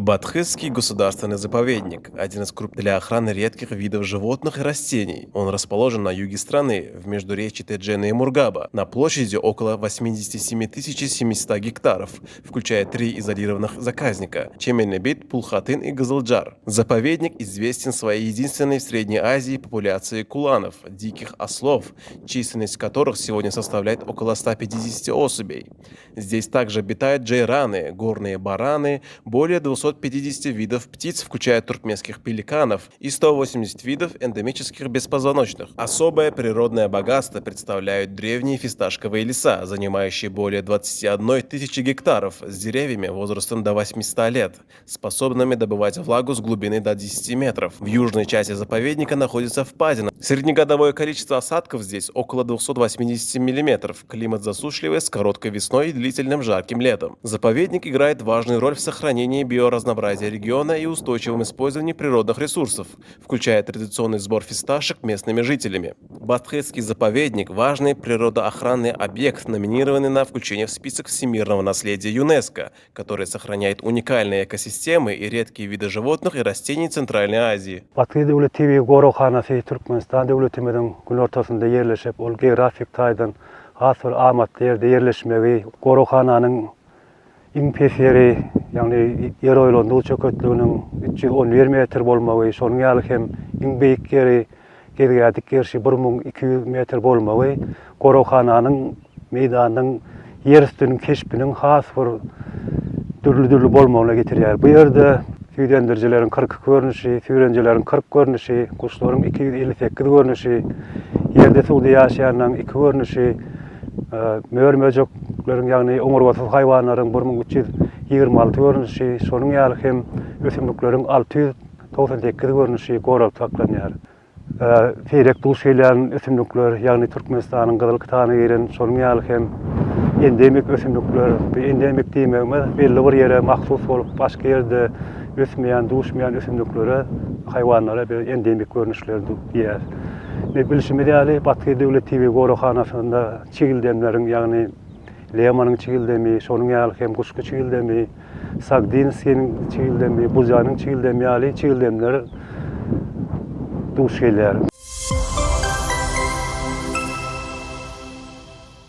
Батхызский государственный заповедник – один из крупных для охраны редких видов животных и растений. Он расположен на юге страны, в междуречье Теджена и Мургаба, на площади около 87 700 гектаров, включая три изолированных заказника – Чеменебит, Пулхатын и Газылджар. Заповедник известен своей единственной в Средней Азии популяцией куланов – диких ослов, численность которых сегодня составляет около 150 особей. Здесь также обитают джейраны, горные бараны, более 250 видов птиц, включая туркменских пеликанов, и 180 видов эндемических беспозвоночных. Особое природное богатство представляют древние фисташковые леса, занимающие более 21 тысячи гектаров, с деревьями возрастом до 800 лет, способными добывать влагу с глубины до 10 метров. В южной части заповедника находится впадина. Среднегодовое количество осадков здесь около 280 миллиметров. Климат засушливый с короткой весной и длительным жарким летом. Заповедник играет важную роль в сохранении биоразнообразия региона и устойчивом использовании природных ресурсов, включая традиционный сбор фисташек местными жителями. Батхызский заповедник – важный природоохранный объект, номинированный на включение в список всемирного наследия ЮНЕСКО, который сохраняет уникальные экосистемы и редкие виды животных и растений Центральной Азии. Bathyz döwlet tebigy goraghanasy Türkmenistan döwletimiziň günortasynda ýerleşip, ol geografik taýdan has bir amatly ýerde ýerleşmegi, goraghananyň iň pes ýeri, ýagny Ýeroýlandygy çöketliginiň 311 metr bolmagy, şonuň ýaly hem iň beýik ýeri Gezgädik gerşi 1200 metr bolmagy goraghananyň meýdanynyň ýer üstüniň keşbiniň has bir dürli-dürli bolmagyna getirýär. Bu ýerde süýdemdirijileriň 42 görnüşi, süýrenijileriň 40 görnüşi, guşlaryň 258 görnüşi, ýerde-suwda ýaşaýanlaryň iki görnüşi, mör-möjekleriň, ýagny oňurgasyz haýwanlaryň 1326 görnüşi, şonuň ýaly hem ösümlikleriň 698 görnüşi goralyp saklanýar. Seýrek duş gelýän ösümlikler, ýagny Türkmenistanyň Gyzyl kitabyna giren şonuň ýaly hem endemik ösümlikler, bu endemik diýmegimiz belli bir ýere mahsus bolup, başga ýerde ösmeýän, duşmaýan ösümliklere, haýwanlara biz endemik görnüşler diýýäris. Indi bilşimiz ýaly, Bathyz döwlet tebigy goraghanasynda çigildemleriň, ýagny lemanyň çigildemi, şonuň ýaly hem guşky çigildemi, Sagdinskiniň çigildemi, Buzanyň çigildemi ýaly çigildemler duş gelýär.